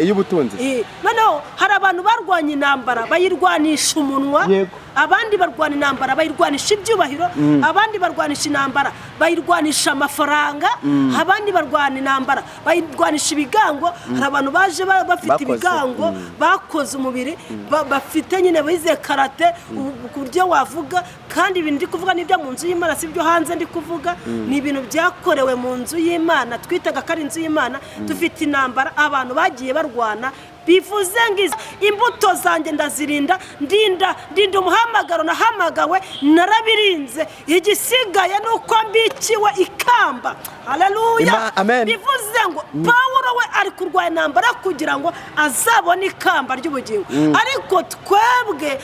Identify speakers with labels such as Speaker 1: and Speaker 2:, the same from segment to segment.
Speaker 1: Iy'ubutunzi.
Speaker 2: Noneho hari abantu barwanya intambara bayirwanisha umunwa, abandi barwana intambara bayirwanisha ibyubahiro, abandi barwanisha intambara bayirwanisha amafaranga, abandi barwana intambara bayirwanisha ibigango. Hari abantu baje bafite
Speaker 1: Bakoze.
Speaker 2: ibigango, bakoze umubiri, bafite nyine bize karate, ku buryo wavuga. Kandi ibintu ndi kuvuga ni ibyo mu nzu y'Imana, si ibyo hanze ndi kuvuga, ni ibintu byakorewe mu nzu y'Imana, twitaga ko ari inzu y'Imana. Dufite intambara abantu bagiye barwana. Bivuze ngo imbuto zanjye ndazirinda, ndinda umuhamagaro nahamagawe, narabirinze. Igisigaye ni uko mbikiwe ikamba. Haleluya!
Speaker 1: Amen.
Speaker 2: Bivuze ngo Pawulo we ari kurwanya intambara kugira ngo azabone ikamba ry'ubugingo, ariko twebwe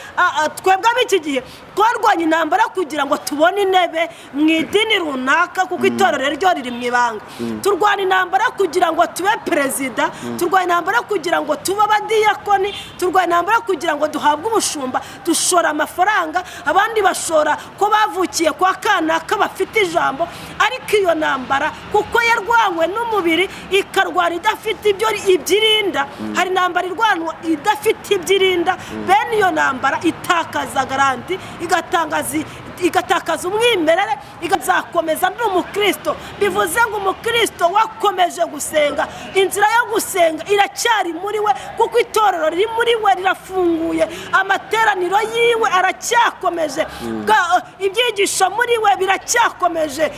Speaker 2: twebwe ab'iki gihe twarwanya intambara kugira ngo tubone intebe mu idini runaka, kuko itorero ryo riri mu ibanga. Turwana intambara kugira ngo tube perezida, turwana intambara kugira ngo tube abadiyakoni, turwana intambara kugira ngo duhabwe ubushumba. Dushora amafaranga, abandi bashora ko bavukiye kwa kanaka bafite ijambo. Ariko iyo ntambara, kuko yarwanywe n'umubiri, ikarwana idafite ibyo ibyirinda. Hari intambara irwanwa idafite ibyirinda. Bene iyo ntambara itakaza garantie, igatakaza umwimerere, ikazakomeza. Ndi umukristo. Bivuze ngo umukristo wakomeje gusenga, inzira yo gusenga iracyari muri we, kuko itorero riri muri we rirafunguye, amateraniro yiwe aracyakomeje, ibyigisho muri we biracyakomeje,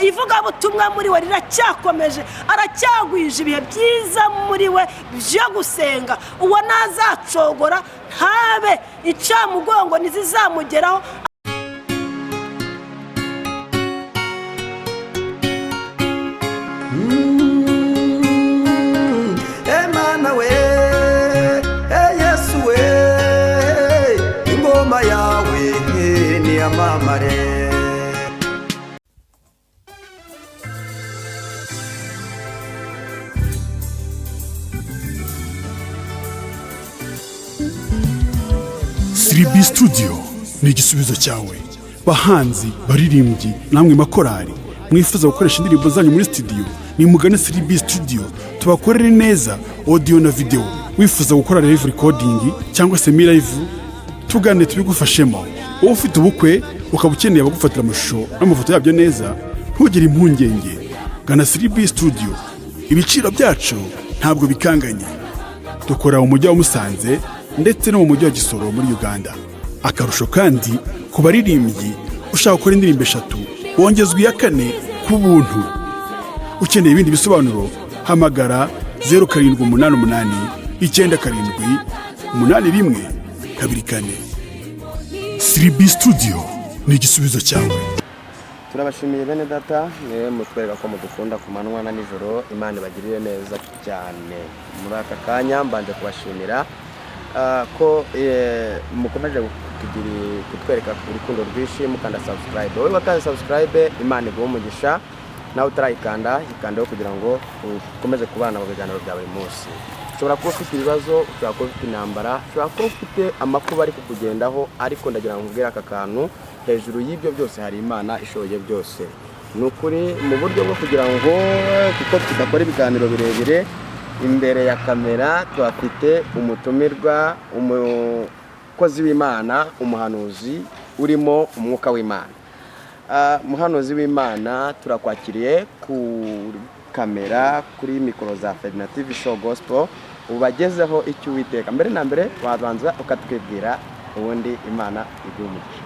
Speaker 2: ivugabutumwa muri we riracyakomeje, aracyagwije ibihe byiza muri we byo gusenga. Uwo ntazacogora, ntabe incamugongo ntizizamugeraho.
Speaker 3: Emana we, e Yesu we, ingoma yawe niyamamare.
Speaker 4: 3B Studio ni igisubizo cyawe. Bahanzi, baririmbyi, namwe makorari mwifuza gukoresha indirimbo zanyu muri studio, nimugane 3B Studio tubakorere neza audio na video. Wifuza gukora live recording cyangwa semi live, tugane tubigufashemo. Wowe ufite ubukwe ukaba ukeneye abagufatira amashusho n'amafoto yabyo neza, ntugire impungenge, gana 3B Studio. Ibiciro byacu ntabwo bikanganye. Dukora mu mujyi wa Musanze ndetse no mu mujyi wa Gisoro muri Uganda. Akarusho kandi, ku baririmbyi ushaka gukora indirimbo eshatu wongezwa iya kane ku buntu. Ukeneye ibindi bisobanuro, hamagara 0788978124. 3B Studio ni igisubizo cyawe.
Speaker 1: Turabashimiye bene data mwe mutwereka ko mudukunda ku manywa na nijoro. Imana ibagirire neza cyane. Muri aka kanya mbanje kubashimira ko mukomeje kutwereka urukundo rwinshi mukanda subscribe. Wowe wakanze subscribe, Imana iguhe umugisha. Nawe utarayikanda, yikandeho kugira ngo ukomeze kubana mu biganiro bya buri munsi. Ushobora kuba ufite ibibazo, ushobora kuba ufite intambara, ushobora kuba ufite amakuba ari kukugendaho, ariko ndagira ngo nkubwire aka kantu: hejuru y'ibyo byose hari Imana ishoboye byose. Ni ukuri, mu buryo bwo kugira ngo, kuko tudakora ibiganiro birebire imbere ya kamera, tuhafite umutumirwa, umukozi w'Imana, umuhanuzi urimo umwuka w'Imana. Muhanuzi w'Imana, turakwakiriye ku kamera, kuri mikoro za Ferdinand TV Show Gospel. Ubagezeho icyo Uwiteka. Mbere na mbere wabanza ukatwibwira, ubundi Imana iguhe umugisha.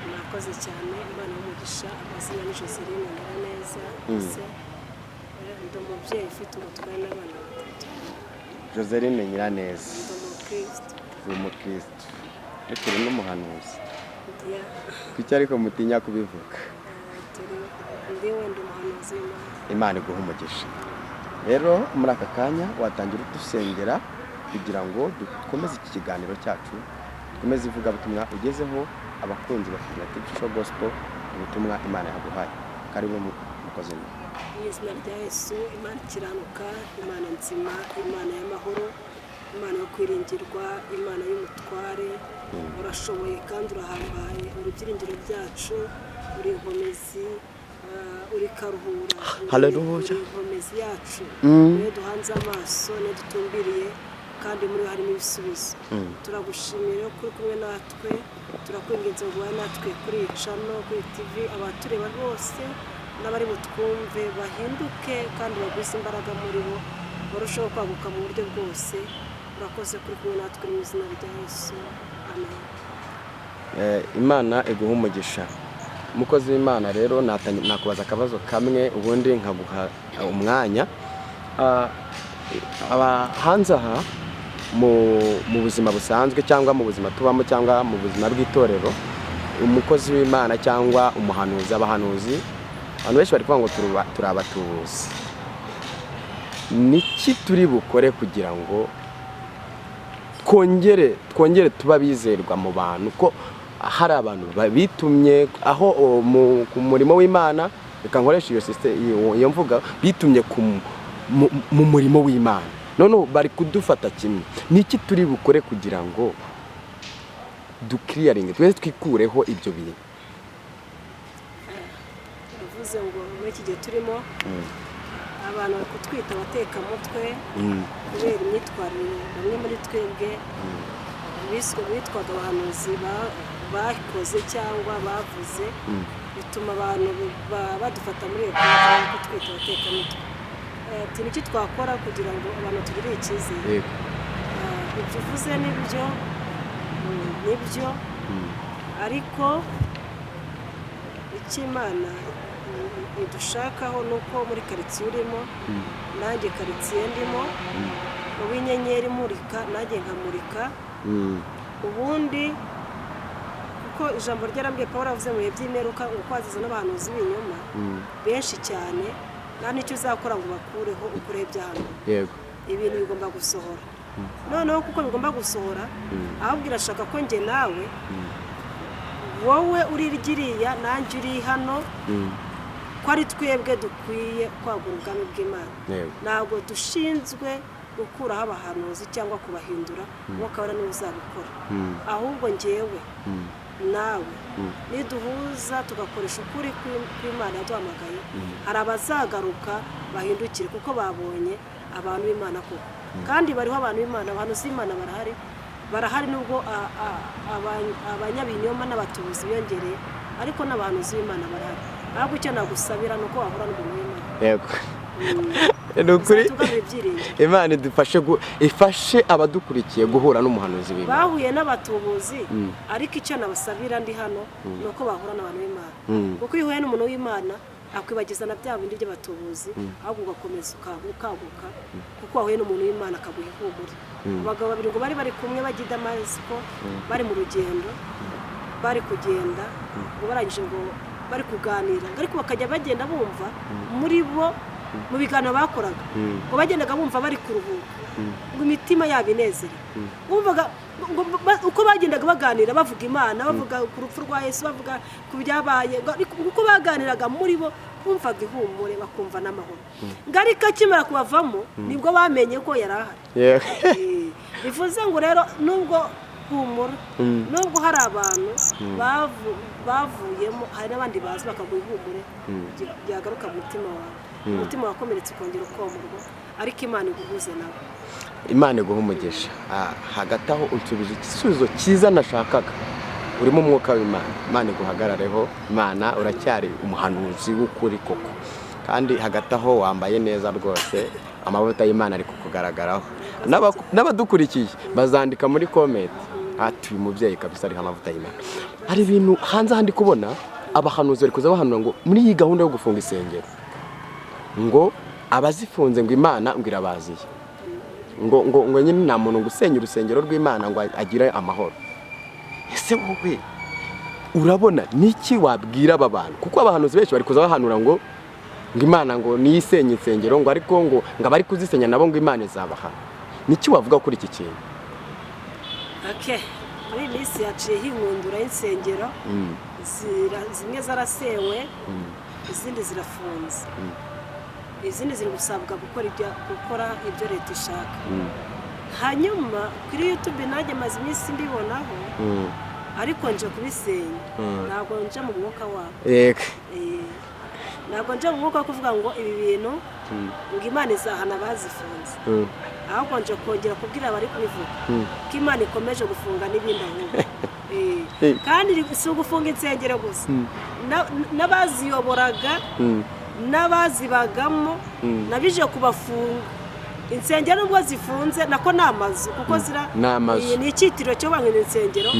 Speaker 2: Murakoze cyane, Imana y'umugisha. Amazina ni Joseline Nyiraneza. Ese ndi umubyeyi ufite umutware n'abana batatu.
Speaker 1: Joseline Nyiraneza.
Speaker 2: Ndi umukristo.
Speaker 1: Uri umukristo, ariko uri n'umuhanuzi.
Speaker 2: Yeah.
Speaker 1: Kuki ariko mutinya kubivuga?
Speaker 2: Turi ndi wenda umuhanuzi w'Imana.
Speaker 1: Imana iguha umugisha. Rero muri aka kanya watangira udusengera kugira ngo dukomeze iki kiganiro cyacu, dukomeze ivugabutumwa, ugezeho abakunzi ba Ferdinand TV Show Gospel ubutumwa Imana yaguhaye. Karibu mukozi w'Imana.
Speaker 2: Mu izina rya Yesu, Imana ikiranuka, Imana nzima, Imana y'amahoro, Imana yo kwiringirwa, Imana y'umutware, urashoboye kandi urahambaye, uri ibyiringiro byacu, uri inkomezi. Uri karuhura,
Speaker 1: Hallelujah.
Speaker 2: uri inkomezi yacu, niyo duhanze amaso, niyo dutumbiriye, kandi muri we harimo ibisubizo. Turagushimiye rero kuri kumwe natwe. Turakwinginze ngo ubane natwe kuri iyi channel, kuri TV, abatureba bose n'abari butwumve bahinduke kandi bagwize imbaraga muri bo, barusheho kwaguka mu buryo bwose. Urakoze kuri kumwe natwe, mu izina rya Yesu, amen.
Speaker 1: Imana iguha umugisha, umukozi w'Imana. Rero nakubaza akabazo kamwe, ubundi nkaguha umwanya. Aba hanze aha mu buzima busanzwe, cyangwa mu buzima tubamo, cyangwa mu buzima bw'itorero, umukozi w'Imana cyangwa umuhanuzi, abahanuzi, abantu benshi bari kuvuga ngo turi abatubuzi. Niki turi bukore kugira ngo twongere tuba bizerwa mu bantu, ko hari abantu bitumye aho ku murimo w'Imana? Reka nkoreshe iyo iyo mvuga, bitumye mu murimo w'Imana, none bari kudufata kimwe. Niki turi bukore kugira ngo dukiriyaringe, twese twikureho ibyo bintu?
Speaker 2: Bivuze ngo muri iki gihe turimo, abantu bari kutwita abatekamutwe kubera imyitwarire bamwe muri twebwe biswe bitwaga abahanuzi bakoze cyangwa bavuze, bituma abantu badufata muri iyo konti yo kutwita abatekamutwe. Ati niki twakora kugira ngo abantu tugirire icyizere?
Speaker 1: Yego.
Speaker 2: Ibyo uvuze nibyo, nibyo, ariko icyo Imana idushakaho ni uko muri karitsiye urimo, nanjye karitsiye ndimo, uw'inyenyeri imurika, nanjye nkamurika. Ubundi kuko ijambo ryarambwiye, Paul avuze mu bihe by'imperuka ngo kwaziza n'abahanuzi b'ibinyoma benshi cyane, nta n'icyo uzakora ngo bakureho, ukureho ibyaha. Ibintu bigomba gusohora. Noneho kuko bigomba gusohora, ahubwo irashaka ko njye nawe, wowe uri ririya, nanjye uri hano, ko ari twebwe dukwiye kwagura ubwami bw'Imana. Ntabwo dushinzwe gukuraho abahanuzi cyangwa kubahindura, Umwuka Wera niwe uzabikora. Ahubwo njyewe nawe niduhuza, tugakoresha ukuri kw'Imana yaduhamagaye, hari abazagaruka bahindukire kuko babonye abantu b'Imana koko. Kandi bariho abantu b'Imana, abahanuzi b'Imana barahari, barahari, nubwo abanyabinyoma n'abatubuzi biyongereye, ariko n'abahanuzi b'Imana barahari. Ahubwo icyo nagusabira ni uko wahura n'umuntu w'Imana.
Speaker 1: Yego, ni ukuri.
Speaker 2: Uzatugarura ibyiringiro.
Speaker 1: Imana idufashe ifashe abadukurikiye guhura n'umuhanuzi w'Imana.
Speaker 2: Bahuye n'abatubuzi, ariko icyo nabasabira ndi hano ni uko bahura n'abantu b'Imana, kuko iyo uhuye n'umuntu w'Imana akwibagiza na bya bindi by'abatubuzi, ahubwo ugakomeza ukaguka kuko wahuye n'umuntu w'Imana akaguha ihumure. Abagabo babiri ngo bari bari kumwe bajya i Damasiko, bari mu rugendo, bari kugenda, ngo barangije ngo bari kuganira, ngo ariko bakajya bagenda bumva muri bo, mu biganiro bakoraga, ngo bagendaga bumva bari kuruhuka, ngo imitima yabo inezerewe. Bumvaga ngo uko bagendaga baganira, bavuga Imana, bavuga ku rupfu rwa Yesu, bavuga ku byabaye, ngo ariko uko baganiraga muri bo bumvaga ihumure, bakumva n'amahoro. Ngo ariko akimara kubavamo nibwo bamenye ko yari ahari. Bivuze ngo rero nubwo humura, nubwo hari abantu bavuyemo, hari n'abandi bazi bakaguha ihumure, byagaruka mu mutima wawe, umutima wakomeretse ukongera ukomorwa, ariko Imana iguhuze nawe.
Speaker 1: Imana iguha umugisha. Hagati aho unsubije igisubizo cyiza nashakaga. Urimo umwuka w'Imana, Imana iguhagarareho. Imana, uracyari umuhanuzi w'ukuri koko. Kandi hagati aho wambaye neza rwose, amavuta y'Imana ari kukugaragaraho. N'abadukurikiye bazandika muri comment ati: "Uyu mubyeyi kabisa ariho amavuta y'Imana." Hari ibintu hanze aha ndi kubona abahanuzi bari kuza bahanura ngo muri iyi gahunda yo gufunga insengero, ngo abazifunze, ngo Imana ngo irabaziye, ngo nyine nta muntu ngo usenya urusengero rw'Imana ngo agire amahoro. Ese wowe urabona niki wabwira aba bantu? Kuko abahanuzi benshi bari kuza bahanura ngo Imana ngo niyo isenya insengero, ngo ariko ngo abari kuzisenya nabo ngo Imana izabaha. Niki wavuga kuri iki kintu?
Speaker 2: Okay. Muri iyi minsi haciyeho inkundura y'insengero, zimwe zarasewe, izindi zirafunze, izindi ziri gusabwa gukora ibyo leta ishaka. Hanyuma kuri YouTube nanjye maze iminsi mbibonaho, ariko nje kubisenya, ntabwo nje mu mwuka wabo. Ntabwo nje mu mwuka wo kuvuga ngo ibi bintu, ngo Imana izahana abazifunze, ahubwo nje kongera kubwira abari kubivuga ko Imana ikomeje gufunga n'ibindi ahubwo. Kandi si ugufunga insengero gusa, n'abaziyoboraga n'abazibagamo nabije kubafunga. Insengero nubwo zifunze, nako ni amazu, kuko zira
Speaker 1: Ni amazu.
Speaker 2: Iyi ni icyitiro cyo kuvuga ngo ni insengero,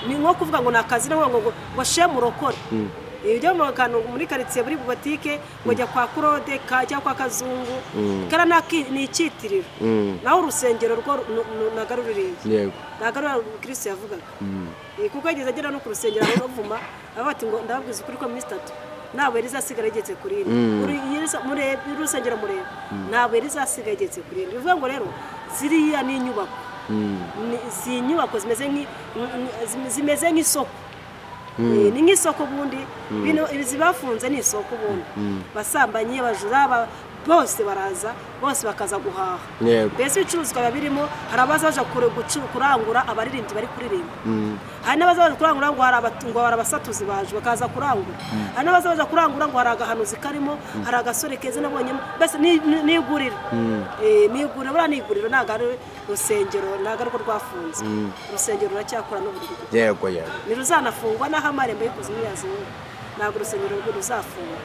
Speaker 2: ni nko kuvuga ngo ni akazi, ngo shemurokore ibyo mu kantu muri karitsiye, muri butike, ngo jya kwa Claude cyangwa kwa Kazungu. Kara ni icyitiriro, naho urusengero rwo ntago ari ruriya, ntabwo ari ruriya Kristo yavugaga. Kuko yageze agera no ku rusengero aravuma, aravuga ati ngo ndababwiza ukuri ko minsi 3 ntabwo rizasigara rigetse kuri indi. Murebe urusengero, murebe, ntabwo rizasigara rigetse kuri indi. Bivuga ngo rero ziriya ni inyubako, si inyubako zimeze nk'isoko. Ni nk'isoko ubundi. Bino izi bafunze ni isoko ubundi. Basambanyi, abajura, bose baraza, bose bakaza guhaha. Mbese ibicuruzwa biba birimo. Hari abaza baje kurangura abaririmbyi bari kuririmba, hari n'abaza baje kurangura ngo hari abasatuzi baje bakaza kurangura, hari n'abaza baje kurangura ngo hari agahanuzi karimo, hari agasore keza nabonyemo. Mbese ni iguriro. Ni iguriro, buriya ni iguriro, ntabwo ari urusengero, ntabwo ari rwo rwafunze. Urusengero ruracyakora n'uburyo
Speaker 1: yego yego
Speaker 2: ntiruzanafungwa n'aho amarembo y'ikuzimu yazungu. Ntabwo urusengero rwo ruzafungwa,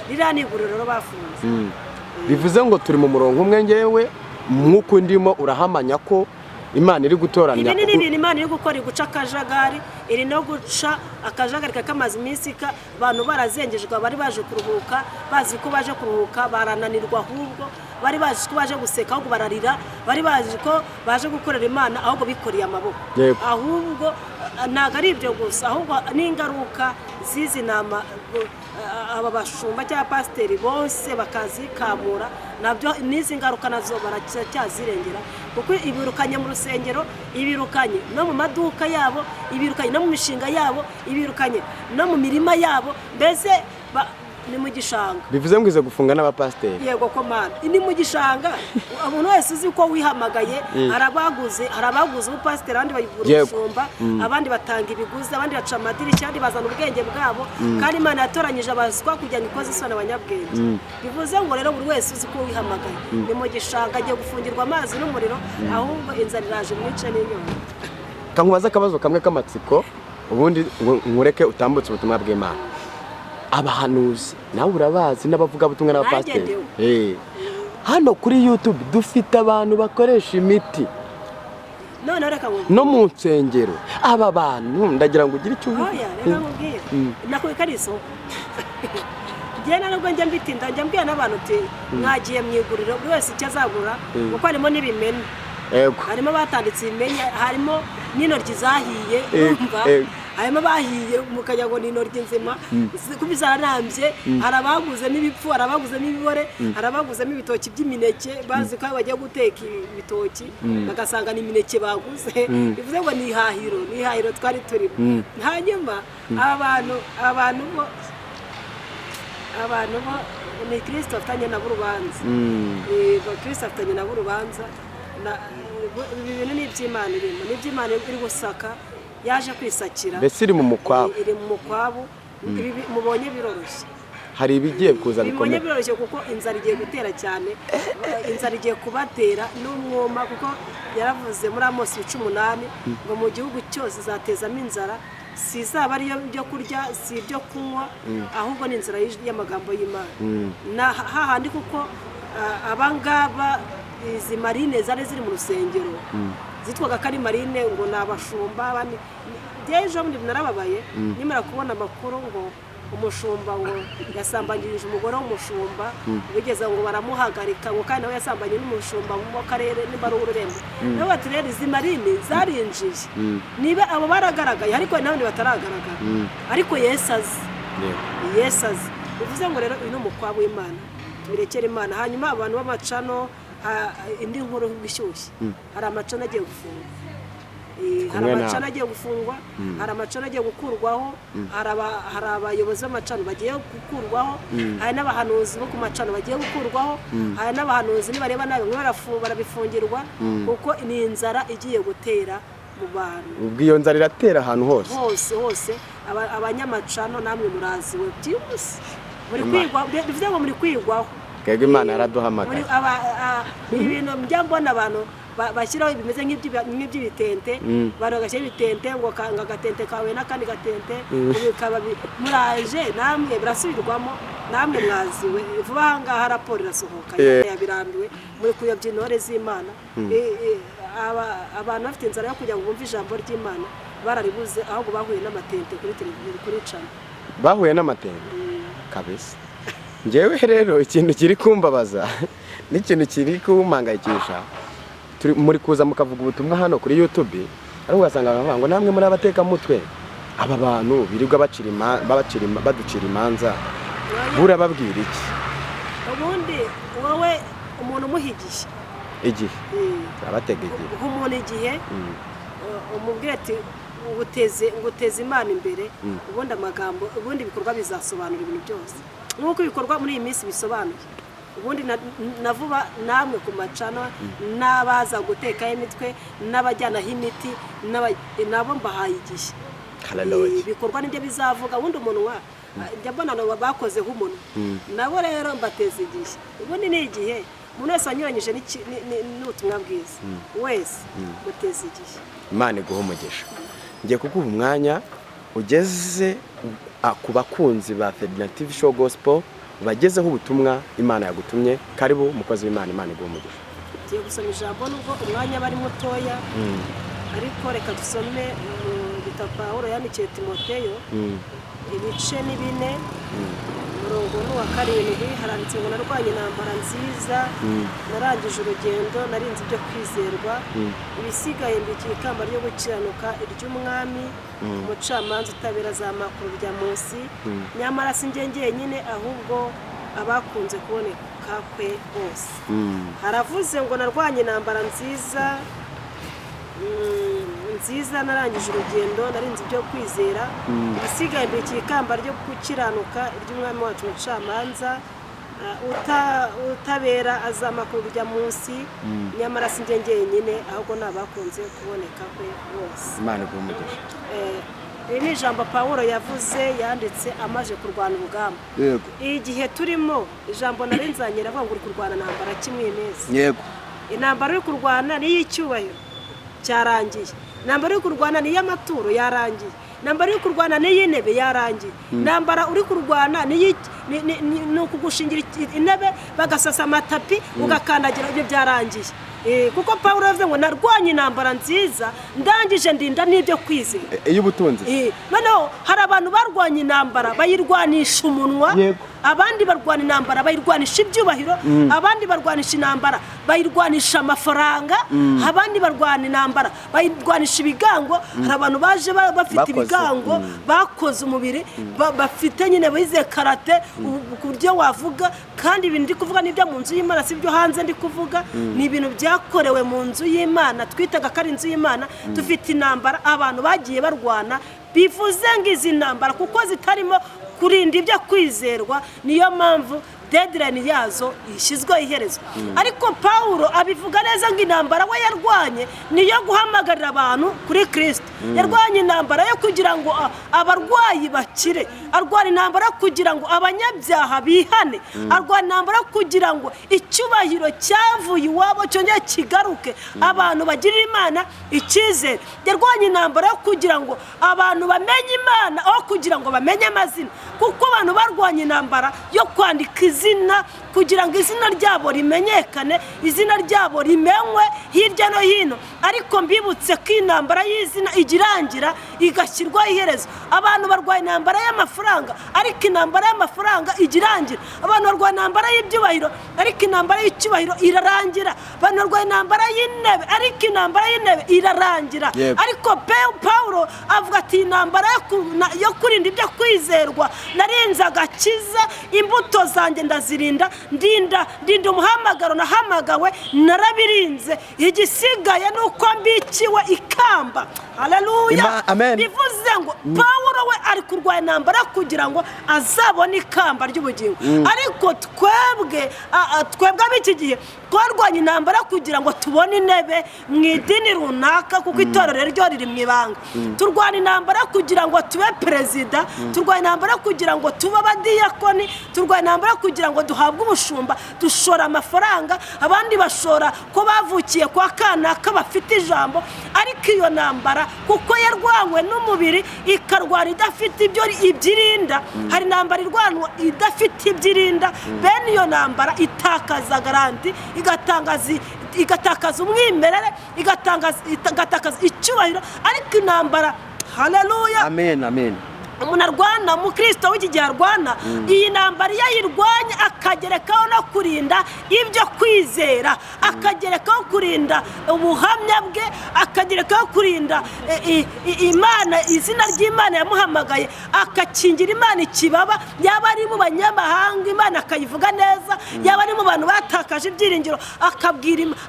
Speaker 2: ririya ni iguriro rero bafunze.
Speaker 1: Bivuze ngo turi mu murongo umwe. Ngewe mwuko ndimo urahamanya ko Imana iri gutoranya.
Speaker 2: Ibi ni ibintu Imana iri gukora, iri guca akajagari, iri no guca akajagari kakamaze iminsi ka abantu barazengejwe. Bari baje kuruhuka, bazi ko baje kuruhuka, barananirwa. Ahubwo bari bazi ko baje guseka, ahubwo bararira. Bari bazi ko baje gukorera Imana, ahubwo bikoreye amaboko. Ahubwo ntabwo ari ibyo gusa, ahubwo n'ingaruka z'izi nama, aba bashumba cyangwa pasiteri bose bakazikamura nabyo, n'izi ngaruka nazo baracyazirengera, kuko ibirukanye mu rusengero, ibirukanye no mu maduka yabo, ibirukanye no mu mishinga yabo, ibirukanye no mu mirima yabo. Mbese ni mu gishanga.
Speaker 1: Bivuze ngo ize gufunga n'abapasiteri.
Speaker 2: Yego ko Mana, ni mu gishanga. Umuntu wese uzi ko wihamagaye, hari abaguze ubupasiteri, abandi bayigura ubushumba, abandi batanga ibiguzi, abandi baca amadirishya, abandi bazana ubwenge bwabo. Kandi Imana yatoranyije abaswa kugira ngo ikoze isoni abanyabwenge. Bivuze ngo rero buri wese uzi ko wihamagaye ni mu gishanga, agiye gufungirwa amazi n'umuriro. Ahubwo inzara iraje mwice n'inyota.
Speaker 1: Kankubaza akabazo kamwe k'amatsiko, ubundi ngo nkureke utambutse ubutumwa bw'Imana. Abahanuzi nawe urabazi, n'abavugabutumwa, n'abapasiteri.
Speaker 2: Nanjye.
Speaker 1: Hano kuri YouTube dufite abantu bakoresha imiti
Speaker 2: Noneho reka ngo
Speaker 1: no mu nsengero. Aba bantu ndagira ngo ugire icyo uvuga.
Speaker 2: Oya, reka nkubwire, nakubika ari isoko. Njye nubwo njya mbitinda, njya mbwira n'abantu uti mwagiye mu iguriro, buri wese icyo azagura, kuko harimo n'ibimene, harimo abatanditse ibimenya, harimo n'intoryi zahiye. Urumva, harimo abahiye mukajya ngo ni intoryi nzima, kuko zaranambye. Hari abaguzemo ibipfu, hari abaguzemo ibibore, hari abaguzemo ibitoki by'imineke, bazi ko bagiye guteka ibitoki, bagasanga ni imineke baguze. Bivuze ngo ni ihahiro, ni ihahiro twari turimo. Hanyuma aba bantu bo ni Kirisito afitanye nabo urubanza. Yego, Kirisito afitanye nabo urubanza. Ibi bintu ni iby'Imana irimo, ni iby'Imana iri gusaka, yaje kwisakira.
Speaker 1: Mbese iri mu mukwabu.
Speaker 2: Iri mu mukwabu. Ibi mubonye biroroshye.
Speaker 1: Hari ibigiye kuza
Speaker 2: bibonye
Speaker 1: bikomeye.
Speaker 2: Biroroshye, kuko inzara igiye gutera cyane, inzara igiye kubatera n'umwuma, kuko yaravuze muri Amosi 8 ngo mu gihugu cyose izatezamo inzara, si izaba ariyo ibyo kurya, si ibyo kunywa, ahubwo ni inzara y'amagambo y'Imana. Na hahandi, kuko abangaba izi marine zari ziri mu rusengero zitwaga ko ari marine, ngo ni abashumba abandi. Ejo bundi narababaye nimara kubona amakuru ngo umushumba ngo yasambanyirije umugore w'umushumba, bigeze ngo baramuhagarika, ngo kandi nawe yasambanye n'umushumba mu karere nimba ari uw'ururembo. Nabo bati rero izi marine zarinjiye, niba abo baragaragaye, ariko n'abandi bataragaragara, ariko Yesu azi. Yesu azi. Bivuze ngo rero uyu ni umukwabu w'Imana, tubirekere Imana. Hanyuma abantu b'amacano, indi nkuru ishyushye, hari amacano agiye gufungwa. Hari
Speaker 1: Kumwe nawe.
Speaker 2: amacano agiye gufungwa, hari amacano agiye gukurwaho, hari abayobozi b'amacano bagiye gukurwaho, hari n'abahanuzi bo ku macano bagiye gukurwaho, hari n'abahanuzi nibareba nabi bamwe barabifungirwa, kuko ni inzara igiye gutera mu bantu.
Speaker 1: Ubwo iyo nzara iratera ahantu hose.
Speaker 2: Hose hose. Abanyamacano namwe muraziwe byihuse. Muri
Speaker 1: Imana.
Speaker 2: kwigwa, bivuze ngo muri kwigwaho.
Speaker 1: Twebwe Imana yaraduhamagaye.
Speaker 2: Ibintu njya mbona abantu bashyiraho bimeze nk'iby'ibitente, abantu bagashyiraho ibitente ngo ngo agatente kawe n'akandi gatente, ubu bikaba muraje namwe birasubirwamo, namwe mwaziwe vuba aha ngaha, raporo irasohoka. Yabirambiwe muri kuyobya intore z'Imana. Abantu bafite inzara yo kugira ngo bumve ijambo ry'Imana bararibuze, ahubwo bahuye n'amatente kuri televiziyo, kuri channel.
Speaker 1: Bahuye n'amatente kabisa. Njyewe rero ikintu kiri kumbabaza n'ikintu kiri kumpangayikisha, turi muri kuza mukavuga ubutumwa hano kuri YouTube, ariko ugasanga baravuga ngo namwe muri abatekamutwe, aba bantu birirwa baducira imanza, burababwira iki?
Speaker 2: Ubundi wowe umuntu umuha igihe.
Speaker 1: Igihe, abatega igihe.
Speaker 2: Uha umuntu igihe, umubwire ati nguteze, nguteze Imana imbere. Ubundi amagambo, ubundi ibikorwa bizasobanura ibintu byose, nk'uko ibikorwa muri iyi minsi bisobanuye. Ubundi na vuba namwe ku macano n'abaza gutekaho imitwe n'abajyanaho imiti nabo mbahaye igihe.
Speaker 1: Hallelujah.
Speaker 2: Ibikorwa nibyo bizavuga. Ubundi umunwa, njya mbona abo bakozeho umunwa, nabo rero mbateza igihe. Ubundi ni igihe umuntu wese wanyuranyije n'ubutumwa bwiza wese muteza igihe.
Speaker 1: Imana iguha umugisha. Ngiye kuguha umwanya ugeze ku bakunzi ba Ferdinand TV Show Gospel, bagezeho ubutumwa Imana yagutumye. Karibu mukozi w'Imana, Imana iguha umugisha.
Speaker 2: Tugiye gusoma ijambo nubwo umwanya aba ari mutoya, ariko reka dusome mu gitabo Pawulo yandikiye Timoteyo, ibice ni 4, umurongo ni uwa 7. Haranditse ngo: "Narwanye intambara nziza, narangije urugendo, narinze ibyo kwizerwa. Ibisigaye mbikiye ikamba ryo gukiranuka, iry'Umwami umucamanza utabera azamakuru rya munsi. Nyamara si njye njyenyine, ahubwo abakunze kuboneka kwe bose." Haravuze ngo: "Narwanye intambara nziza, nziza, narangije urugendo, narinze ibyo kwizera. Ibisigaye mbikiye ikamba ryo gukiranuka, iry'Umwami wacu umucamanza utabera azamakuru rya munsi. Nyamara si njye njyenyine, ahubwo ni abakunze kuboneka kwe bose."
Speaker 1: Imana iguha umugisha.
Speaker 2: Iri ni ijambo Pawulo yavuze, yanditse amaze kurwana urugamba. Igihe turimo, ijambo narinzanye ravuga ngo uri kurwana intambara kimwe neza. Intambara uri kurwana ni iy'icyubahiro, cyarangiye. Intambara uri kurwana ni iy'amaturo, yarangiye. Intambara uri kurwana ni iy'intebe, yarangiye. Intambara uri kurwana ni ni ukugushingira intebe, bagasasa amatapi, ugakandagira, ibyo byarangiye. Kuko Pawulo yavuze ngo: "Narwanye intambara nziza, ndangije ndinda n'ibyo kwizera."
Speaker 1: Iy'ubutunzi.
Speaker 2: Noneho hari abantu barwanya intambara bayirwanisha umunwa, abandi barwana intambara bayirwanisha ibyubahiro, abandi barwanisha intambara bayirwanisha amafaranga, abandi barwana intambara bayirwanisha ibigango. Hari abantu baje bafite
Speaker 1: Bakoze.
Speaker 2: ibigango, bakoze umubiri, bafite nyine bize karate, ku buryo wavuga. Kandi ibintu ndi kuvuga ni ibyo mu nzu y'Imana, si ibyo hanze ndi kuvuga, ni ibintu byakorewe mu nzu y'Imana, twitaga ko ari inzu y'Imana. Dufite intambara abantu bagiye barwana, bivuze ngo izi ntambara kuko zitarimo kurinda ibyo kwizerwa, niyo mpamvu deadline yazo ishyizweho iherezo. Ariko Pawulo abivuga neza ngo intambara we yarwanye niyo guhamagarira abantu kuri Kirisito. Yarwanye intambara yo kugira ngo abarwayi bakire, arwana intambara yo kugira ngo abanyabyaha bihane, arwana intambara yo kugira ngo icyubahiro cyavuye iwabo cyongere kigaruke, abantu bagirire Imana icyizere. Yarwanye intambara yo kugira ngo abantu bamenye Imana aho kugira ngo bamenye amazina, kuko abantu barwanye intambara yo kwandika izina kugira ngo izina ryabo rimenyekane, izina ryabo rimenywe hirya no hino. Ariko mbibutse ko intambara y'izina ijya irangira igashyirwaho iherezo. Abantu barwanya intambara y'amafaranga, ariko intambara y'amafaranga ijya irangira. Abantu barwanya intambara y'ibyubahiro, ariko intambara y'icyubahiro irarangira. Abantu barwanya intambara y'intebe, ariko intambara y'intebe irarangira. Ariko Pawulo avuga ati: "Intambara yo kurinda ibyo kwizerwa, narinze agakiza, imbuto zanjye ndazirinda, ndinda umuhamagaro nahamagawe, narabirinze. Igisigaye ni uko mbikiwe ikamba." Haleluya.
Speaker 1: Amen.
Speaker 2: Bivuze ngo Pawulo we ari kurwanya intambara kugira ngo azabone ikamba ry'ubugingo. Ariko twebwe twebwe ab'iki gihe twarwanya intambara kugira ngo tubone intebe mu idini runaka, kuko itorero ryo riri mu ibanga. Turwana intambara kugira ngo tube perezida, turwana intambara kugira ngo tube abadiyakoni, turwana intambara kugira ngo duhabwe ubushumba. Dushora amafaranga, abandi bashora ko bavukiye kwa kanaka bafite ijambo. Ariko iyo ntambara kuko yarwanywe n'umubiri, ikarwana idafite ibyo ibyirinda. Hari intambara irwanwa idafite ibyirinda. Bene iyo ntambara itakaza garanti, igatakaza umwimerere, igatakaza icyubahiro. Ariko intambara, haleluya,
Speaker 1: Amen, amen.
Speaker 2: umuntu arwana, umukristo w'iki gihe arwana iyi ntambara, iyo ayirwanya akagerekaho no kurinda ibyo kwizera, akagerekaho kurinda ubuhamya bwe, akagerekaho kurinda Imana, izina ry'Imana yamuhamagaye, akakingira Imana ikibaba. Yaba ari mu banyamahanga, Imana akayivuga neza. Yaba ari mu bantu batakaje ibyiringiro,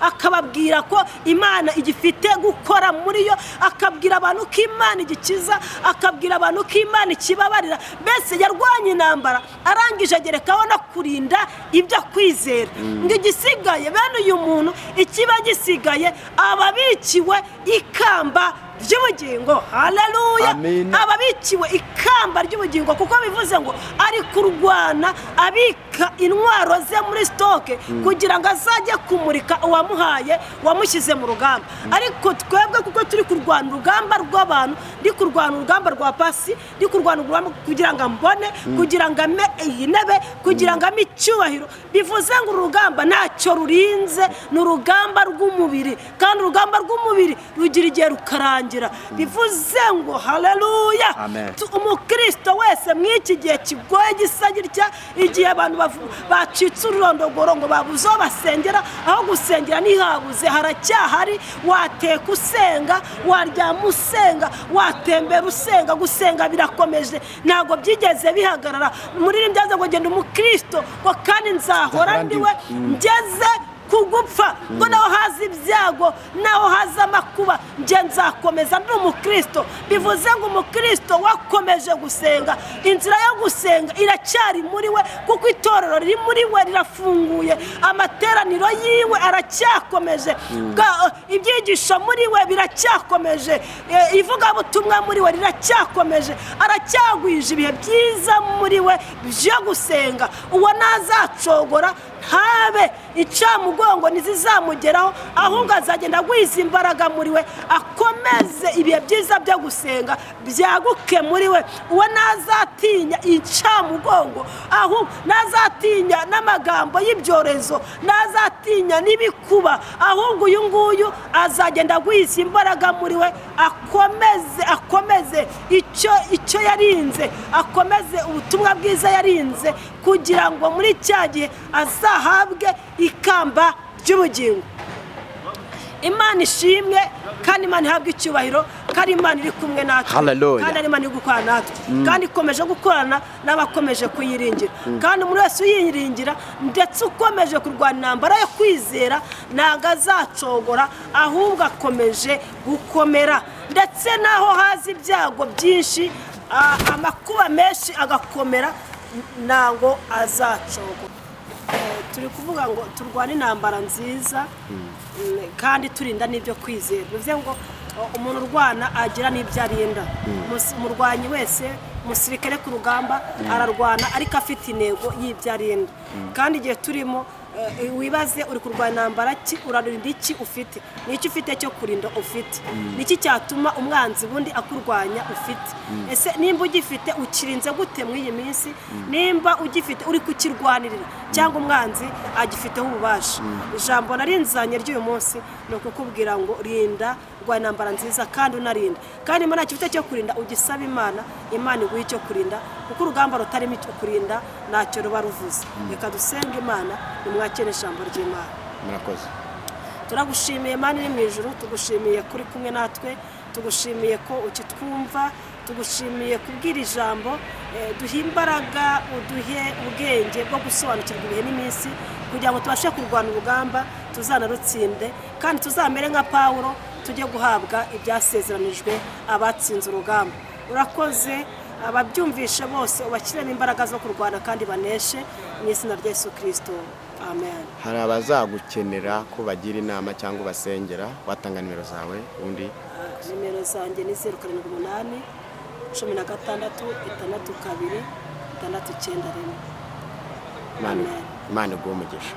Speaker 2: akababwira ko Imana igifite gukora muri yo, akabwira abantu ko Imana igikiza, akabwira abantu ko Imana ikibabarira. Mbese yarwanye intambara, arangije agerekaho no kurinda ibyo kwizera. Ngo igisigaye, bene uyu muntu ikiba gisigaye, aba abikiwe ikamba ry'ubugingo. Haleluya.
Speaker 1: Amen.
Speaker 2: Aba abikiwe ikamba ry'ubugingo, kuko bivuze ngo ari kurwana abika intwaro ze muri stock kugira ngo azajye kumurika uwamuhaye, wamushyize mu rugamba. Ariko twebwe kuko turi kurwana urugamba rw'abantu, ndi kurwana urugamba rwa pasi, ndi kurwana urugamba kugira ngo mbone, kugira ngo ame iyi ntebe, kugira ngo ame icyubahiro, bivuze ngo uru rugamba ntacyo rurinze, ni urugamba rw'umubiri, kandi urugamba rw'umubiri rugira igihe rukarangira. Bivuze ngo haleluya.
Speaker 1: Amen.
Speaker 2: Umukristo wese mw'iki gihe kigoye gisa gitya, igihe abantu bacitse ururondogoro ngo babuze aho basengera, aho gusengera ntihabuze, haracyahari. Wateka usenga, waryama usenga, watembera usenga, gusenga birakomeje, ntabwo byigeze bihagarara. Muri byaza ngo genda umukristo, ngo kandi nzahora ndiwe ngeze kugupfa, ngo naho haza ibyago, naho haza amakuba, njye nzakomeza ndi umukristo. Bivuze ngo umukristo wakomeje gusenga, inzira yo gusenga iracyari muri we, kuko itorero riri muri we rirafunguye, amateraniro yiwe aracyakomeje, ibyigisho muri we biracyakomeje, ivugabutumwa muri we riracyakomeje, aracyagwije ibihe byiza muri we byo gusenga. Uwo ntazacogora, ntabe incamugongo ntizizamugeraho, ahubwo azagenda agwiza imbaraga muri we, akomeze ibihe byiza byo gusenga byaguke muri we. Uwo ntazatinya incamugongo, ahubwo ntazatinya n'amagambo y'ibyorezo, ntazatinya n'ibikuba, ahubwo uyu nguyu azagenda agwiza imbaraga muri we, akomeze icyo yarinze, akomeze ubutumwa bwiza yarinze, kugira ngo muri cya gihe azahabwe ikamba ry'ubugingo. Imana ishimwe, kandi Imana ihabwe icyubahiro, kandi Imana iri kumwe natwe,
Speaker 1: Hallelujah.
Speaker 2: kandi ari Imana iri gukorana natwe, kandi ikomeje gukorana n'abakomeje kuyiringira. Kandi umuntu wese uyiringira ndetse ukomeje kurwana intambara yo kwizera, ntabwo azacogora, ahubwo akomeje gukomera. Ndetse n'aho haza ibyago byinshi, amakuba menshi agakomera, ntabwo azacogora. Turi kuvuga ngo turwane intambara nziza, kandi turinda n'ibyo kwizera. Bivuze ngo umuntu urwana agira n'ibyo arinda. Umurwanyi wese, umusirikare ku rugamba, ararwana ariko afite intego y'ibyo arinda. Kandi igihe turimo, wibaze uri kurwana intambara ki, urarinda iki ufite, n'icyo ufite cyo kurinda ufite, niki cyatuma umwanzi bundi akurwanya ufite. Ese nimba ugifite ukirinze gute muri iyi minsi? Nimba ugifite uri kukirwanirira, cyangwa umwanzi agifiteho ububasha? Ijambo narinzanye ry'uyu munsi ni ukukubwira ngo rinda, rwana intambara nziza kandi unarinda. Kandi nimba ntacyo ufite cyo kurinda, ugisaba Imana, Imana iguhe icyo kurinda, kuko urugamba rutarimo icyo kurinda ntacyo ruba ruvuze. Reka dusenge Imana, nimwakire ijambo ry'Imana.
Speaker 1: Murakoze.
Speaker 2: Turagushimiye Mana iri mu ijuru, tugushimiye kuri kumwe natwe, tugushimiye ko ukitwumva, tugushimiye kubwira ijambo, duhe imbaraga, uduhe ubwenge bwo gusobanukirwa ibihe n'iminsi, kugira ngo tubashe kurwana urugamba tuzanarutsinde, kandi tuzamere nka Pawulo, tujye guhabwa ibyasezeranijwe abatsinze urugamba. Urakoze. Ababyumvishe bose ubashyiremo imbaraga zo kurwana kandi baneshe mu izina rya Yesu Kirisito, amen.
Speaker 1: Hari abazagukenera ko bagira inama cyangwa ubasengera, watanga nimero zawe ubundi?
Speaker 2: Nimero zanjye ni 078 16 62 691.
Speaker 1: Imana
Speaker 2: Amen.
Speaker 1: Imana iguhe umugisha.